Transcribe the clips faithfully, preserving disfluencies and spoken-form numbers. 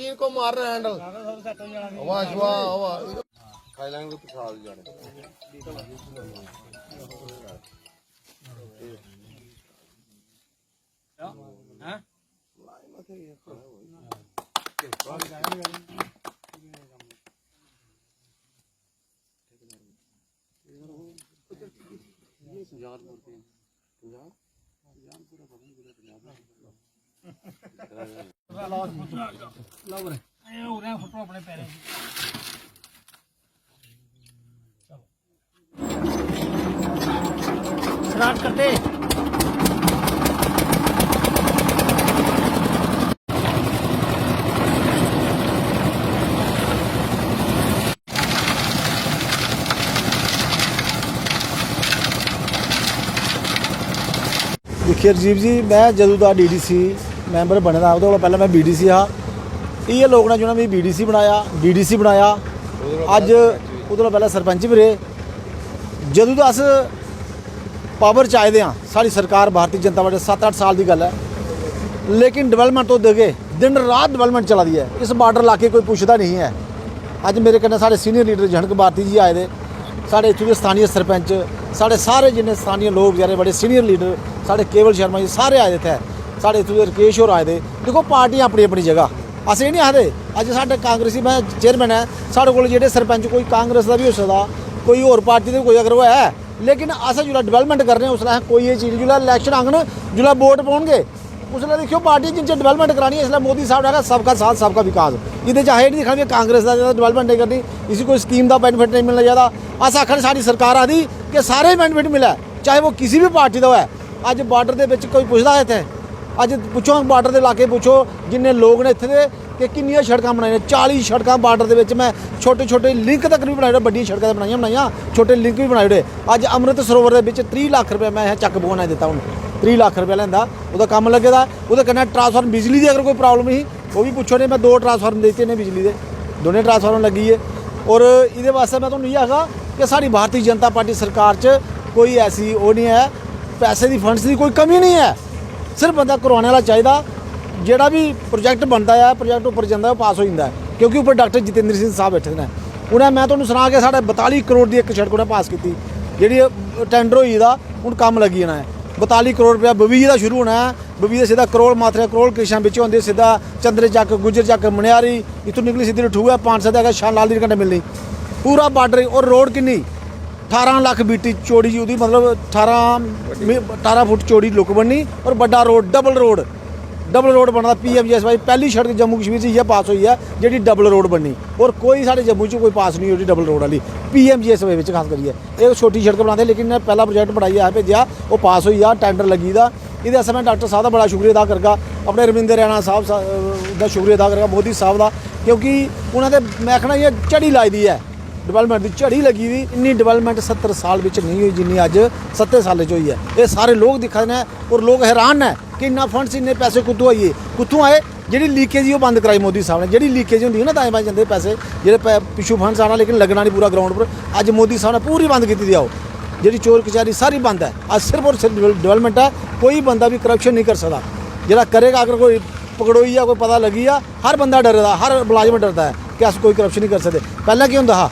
इनको मारना हैंडल। वाह, वाह, वाह। थाईलैंड को पिछाड़ जाने। स्टार्ट करते। दिक्खिए राजीव जी, में जदूं दा डीडीसी मैंबर बने दा, ओह्दे कोला पैह्लें में बीडीसी हा। इ'यै लोक ने जि'नें मिगी बीडीसी बनाया, डीडीसी बनाया। अज्ज ओह्दे कोला पैह्लें सरपंच बी रेह्। जदूं दा अस पावर च आए दे आं, साढ़ी सरकार भारती जनता पार्टी, सत्त अट्ठ साल दी गल्ल ऐ, लेकिन डेवलपमेंट तुस दिखगे, दिन रात डेवलपमेंट चला दी ऐ। इस बार्डर इलाके कोई पुछदा नहीं ऐ। अज्ज मेरे कन्नै साढ़े सीनियर लीडर जहनक भारती जी आए दे, साढ़े इत्थूं दे स्थानीय सरपंच, साढ़े सारे जिन्ने स्थानीय लोक बचैरे बड़े सीनियर लीडर, साढ़े केवल शर्मा जी सारे आए दे इत्थै, साढ़े इत्थूं दे राकेश होर आए दे। दिक्खो, पार्टियां अपनी अपनी जगह, अस एह् निं आखदे। अज्ज साढ़े कांग्रेसी, में चेयरमैन ऐ, साढ़े कोल जेह्ड़े सरपंच कोई कांग्रेस दा बी होई सकदा, कोई होर पार्टी दे कोई अगर होऐ, लेकिन अस जिसलै डेवलपमेंट करने आं, उसलै असें कोई एह् चीज, जिसलै इलैक्शन आङन, जिसलै वोट पौन गे, उसलै दिक्खेओ, पार्टी जिन्ने चिर डेवलपमेंट करानी, इसलै मोदी साहब ने आखेआ, "सबका साथ, सबका विकास।" एह्दे च असें एह् निं दिक्खना कि कांग्रेस दा ज्यादा डेवलपमेंट नेईं करनी, इसी कोई स्कीम दा बेनिफिट नेईं मिलना चाहिदा। अस आखा ने, साढ़ी सरकार आखदी कि सारे बेनिफिट मिलै, चाहे वो किसी बी पार्टी दा होऐ। अज्ज बार्डर दे बिच कोई पुछदा ऐ इत्थै? अज्ज पुच्छो, बार्डर दे इलाके पुच्छो, जिन्ने लोक न इत्थै दे, कि किन्नियां सड़कां बनाइयां, चाली सड़कां बार्डर दे बिच में छोटे छोटे लिंक तक बी बनाई ओड़े, बड्डियां सड़कां ते बनाइयां बनाइयां, छोटे लिंक बी बनाई ओड़े। अज्ज अमृत सरोवर दे बिच त्रीह् लक्ख रपेआ में चैक बुक बनाई दित्ता, हून त्रीह् लक्ख रपेआ लैंदा, ओह्दा कम्म लग्गे दा। ओह्दे कन्नै ट्रांसफार्म बिजली दी अगर कोई प्रॉब्लम ही, ओह् बी पुच्छो, ने में दो ट्रांसफार्म दित्ते ने बिजली दे, दोनें ट्रांसफार्म लग्गी गे। और एह्दे बास्तै में तुहानू इ'यै आखगा कि साढ़ी भारती जनता पार्टी सरकार च कोई ऐसी ओह् निं ऐ, पैसे दी, फंड्स दी कोई कमी निं ऐ। सिर्फ बंदा करवाने आह्ला चाहिदा। जेह्ड़ा बी प्रोजेक्ट बनदा ऐ, प्रोजेक्ट उप्पर जंदा ऐ, ओह् पास होई जंदा ऐ, क्योंकि उप्पर डाक्टर जितेंद्र सिंह साहब बैठे दे न। उ'नें, में तुहानू सनां कि साढ़े बताली करोड़ दी इक सड़क उ'नें पास कीती, जेह्ड़ी टेंडर होई गेदा, हून कम्म लग्गी जाना ऐ। बताली करोड़ रपेआ बबी दा शुरू होना ऐ, बबी दा सिद्धा करोल माथरे, करोल कृष्णा बिच होंदे, सिद्धा चंद्र चक्क, गुज्जर चक्क, मनिहारी, इत्थूं निकली सिद्धी ठूऐ, पांच सौ दे अग्गें शा लाल दी कंडे मिलनी। पूरा बार्डर, और रोड किन्नी? ठारां लक्ख बीटी चौड़ी जी ओह्दी, मतलब ठारां मी-, ठारां फुट चौड़ी लुक बननी, और बड्डा road, double road, double road बनदा। पीएमजीएसवाई पैह्ली सड़क जम्मू कश्मीर च इ'यै पास होई ऐ, जेह्ड़ी डबल रोड बननी, और कोई साढ़े जम्मू च कोई पास निं होई डबल रोड आह्ली, पीएमजीएसवाई बिच खास करियै। एह् छोटी सड़क बनांदे, लेकिन इ'नें पैह्ला प्रोजेक्ट बनाइयै असें भेजेआ, ओह् पास होई गेआ, टेंडर लग्गी दा। एह्दे आस्तै में डाक्टर साहब दा बड़ा शुक्रिया अदा करगा, अपने रविंद्र रैना साहब सा-, दा शुक्रिया अदा करगा, मोदी साहब दा, क्योंकि उ'नें ते, में आखना, इ'यां झड़ी लाई दी ऐ, डेवलपमेंट दी झड़ी लग्गी दी। इन्नी डेवलपमेंट सत्तर साल बिच नेईं होई जिन्नी अज्ज सत्तें सालें च होई ऐ। एह् सारे लोक दिक्खा दे न, और लोक हैरान न कि इन्ना फंड्स, इन्ने पैसे कुत्थूं आई गे, कुत्थूं आए? जेह्ड़ी लीकेज ही ओह् बंद कराई मोदी साहब ने। जेह्ड़ी लीकेज होंदी है ना, दाएं बाएं जंदे पैसे, जेह्ड़े पै-, पिच्छू फंड्स आना लेकिन लग्गना नहीं पूरा ग्राउंड पर। अज्ज मोदी साहब ने पूरी बंद कीती दी आओ, जेह्ड़ी चोर कचैरी सारी बंद ऐ। अज्ज सिर्फ और सिर्फ डेवल-, डेवलपमेंट है, कोई बंदा भी करप्शन नहीं कर सकदा। जेह्ड़ा करेगा, अगर कोई पकड़ोई जा, कोई पता लग्गी जा, हर बंदा डरे दा, हर मुलाजम डरदा ऐ कि अस कोई करप्शन नहीं कर सकदे। पैह्लें केह् होंदा हा,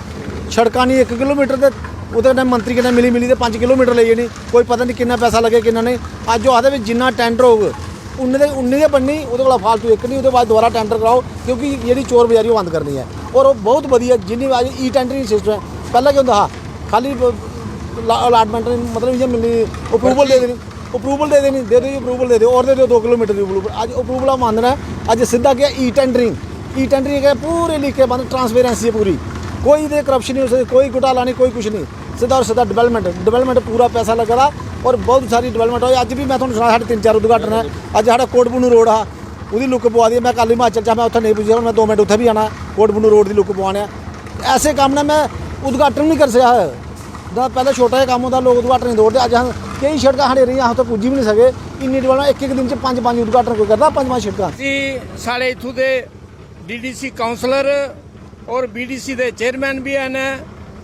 सड़कां नहीं इक किलोमीटर ते ओह्दे कन्नै मंत्री कन्नै मिली मिली ते पंज किलोमीटर लेई जानी, कोई पता नहीं किन्ना पैसा लग्गे किन्ना नहीं। अज्ज ओह् आखदे भी जिन्ना टेंडर होग उन्ने दे, उन्नी गै बननी, ओह्दे कोला फालतू इक निं, ओह्दे बाद दोबारा टेंडर कराओ, क्योंकि जेह्ड़ी चोर बजारी ओह् बंद करनी ऐ। और ओह् बहुत बधिया, जिन्नी अज्ज ई टेंडरिंग सिस्टम ऐ, पैह्लें केह् होंदा हा, खाली ब-, ला-, अलाटमेंट, मतलब इ'यां मिलनी, अप्रूवल दे देनी, अप्रूवल दे देनी, दे दो जी अप्रूवल दे दो, और दे दो दो किलोमीटर दी अप्रूवल। अज्ज अप्रूवल बंद न, अज्ज सिद्धा केह् ई टेंडरिंग, ई टेंडरिंग केह् पूरे इलाके बंद, ट्रांसपेरेंसी ऐ पूरी, कोई ते करप्शन नहीं हो सकदी, कोई घोटाला नहीं, कोई कुछ नहीं। सिद्धा और सिद्धा डेवलपमेंट, डेवलपमेंट पूरा पैसा लग्गे दा और बहुत सारी डेवलपमेंट होई। अज्ज भी में तुहानू सनाया, साढ़े तिन्न चार उद्घाटन ऐ। अज्ज साढ़ा कोटबनू रोड हा, ओह्दी लुक पवा दी ऐ। में कल हिमाचल च हा, में उत्थै नेईं पुज्जेआ, हून में दो मिंट उत्थै बी आना, कोटबनू रोड दी लुक पवाने आ। ऐसे कम्म ने में उद्घाटन निं करी सकेआ हा। तां पैह्लें छोटा जेहा कम्म होंदा, लोक उद्घाटन निं दौड़दे। अज्ज अस केईं सड़कां साढ़े रेहियां, अस उत्थै पुज्जी बी निं सके, इन्नी डेवलपमेंट। इक इक दिन च पंज पंज उद्घाटन कोई करदा, पंज पंज सड़कां। जी, साढ़े इत्थूं दे डीडीसी काउंसलर और बीडीसी दे चेयरमैन भी हैन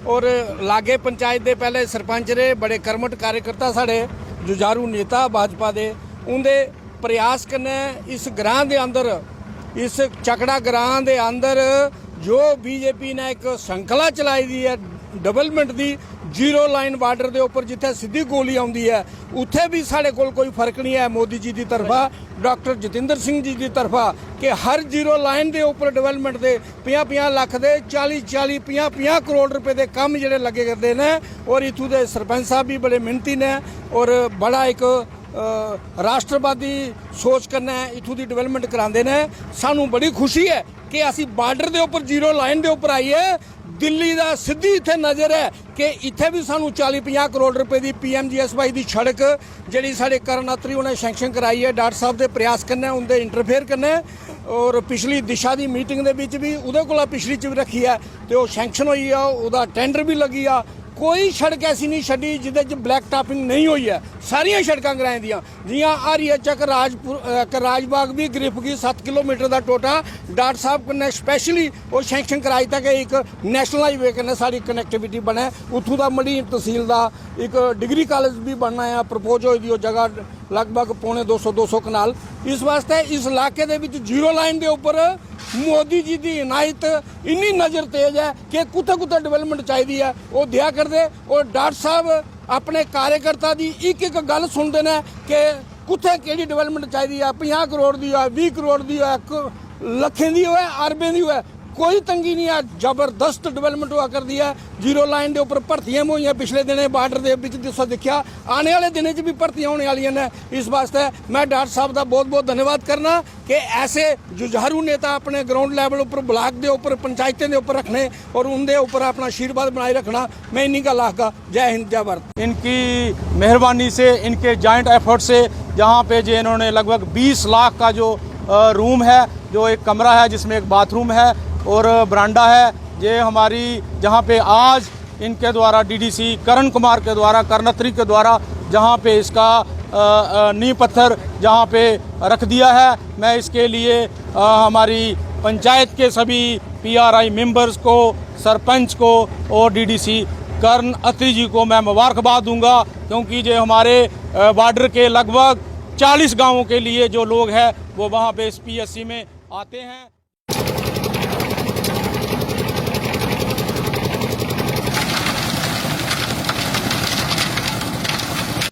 और लागे पंचायत दे पैह्ले सरपंच रेह्, बड़े कर्मठ कार्यकर्ता साढ़े जुझारू नेता भाजपा दे, उं'दे प्रयास कन्नै इस ग्रां दे अंदर इस चकड़ा ग्रां दे अंदर जो बीजेपी ने इक श्रृंखला चलाई दी ऐ डेवलपमेंट दी, जीरो लाइन बार्डर दे उप्पर जित्थै सिद्धी गोली औंदी ऐ, उत्थै बी साढ़े कोल कोई फर्क निं ऐ। मोदी जी दी तरफा, डॉक्टर जितेंद्र सिंह जी दी तरफा, कि हर जीरो लाइन दे उप्पर डेवलपमेंट दे पंजाह् पंजाह् लक्ख दे, चाली चाली, पंजाह् पंजाह् करोड़ रपेऽ दे कम्म जेह्ड़े लग्गे करदे न। और इत्थूं दे सरपंच साहब बी बड़े मेहनती न और बड़ा इक, अ, राष्ट्रवादी सोच कन्नै इत्थूं दी डेवलपमेंट करांदे न। सानूं बड़ी खुशी ऐ कि असी बार्डर दे उप्पर, जीरो लाइन दे उप्पर आइयै, दिल्ली दा सिद्धी इत्थै नज़र ऐ कि इत्थै बी सानूं चाली पंजाह् करोड़ रपेऽ दी पीएमजीएसवाई दी सड़क, जेह्ड़ी साढ़े करण अत्री उ'नें सैंक्शन कराई ऐ, डॉक्टर साहब दे प्रयास कन्नै, उं'दे इंटरफेयर कन्नै, और पिछली दिशा दी मीटिंग दे बिच बी, ओह्दे कोला पिछली च बी रक्खी ऐ, ते ओह् सैंक्शन होई गेआ, ओह्दा टेंडर बी लग्गी गेआ। कोई सड़क ऐसी नहीं छड्डी जिदे च ब्लैक टॉपिंग नहीं होई ऐ। सारियां सड़कां ग्राएं दियां, जियां हरिया चक राजपुर, अ, क-, राजबाग बी ग्रिफ गी सत्त किलोमीटर दा टोटा डॉक्टर साहब कन्नै स्पैशली ओह् सैंक्शन कराई दित्ता कि इक नेशनल हाईवे कन्नै साढ़ी कनेक्टिविटी बने। उत्थूं दा मडीन तसील दा इक डिग्री कॉलेज बी बनना ऐ, प्रपोज होई दी ओह् जगह लगभग पौने दो सौ, दो सौ कनाल। इस वास्तै इस इलाके दे बिच जीरो लाइन दे उप्पर मोदी जी दी इनायत इन्नी नज़र तेज ऐ कि कुत्थै कुत्थै डेवलपमेंट चाहिदी ऐ, ओह् देआ करदे। और डॉक्टर साहब अपने कार्यकर्ता दी इक इक गल्ल सुनदे न कि कुत्थै केह्ड़ी डेवलपमेंट चाहिदी ऐ, पंजाह् करोड़ दी होऐ, बीह् करोड़ दी होऐ, क-, लक्खें दी होऐ, अरबें दी होऐ, कोई तंगी नहीं ऐ। जबरदस्त डेवलपमेंट होआ करदी ऐ। जीरो लाइन दे उप्पर भर्तियां बी होइयां पिछले दिनें, बार्डर दे बिच तुसें दिक्खेआ, आने आह्ले दिनें च बी भर्तियां होने आह्लियां न। इस वास्तै में डॉक्टर साहब दा बहुत बहुत धन्यवाद करना कि ऐसे जुझारू नेता अपने ग्राउंड लेवल उप्पर, ब्लॉक दे उप्पर, पंचायतें दे उप्पर रखने और उं'दे उप्पर अपना आशीर्वाद बनाए रखना। मैं इन्नी गल्ल आखगा। जय हिंद, जय भारत। इनकी मेहरबानी से, इनके जॉइंट एफर्ट से, जहाँ पे जो इन्होंने लगभग बीस लाख का जो, अ, रूम है, जो एक कमरा है जिसमें एक बाथरूम है और बरांडा है, ये हमारी, जहाँ पे आज इनके द्वारा, डीडीसी करण कुमार के द्वारा, करण अत्री के द्वारा, जहाँ पे इसका, अ, अ, नींव पत्थर जहाँ पे रख दिया है, मैं इसके लिए, अ, हमारी पंचायत के सभी पीआरआई मेंबर्स को, सरपंच को और डीडीसी करण अत्री जी को मैं मुबारकबाद दूंगा, क्योंकि ये हमारे, अ, बॉर्डर के लगभग चालीस गांवों के लिए जो लोग हैं, वो वहाँ पे इस पीएससी में आते हैं।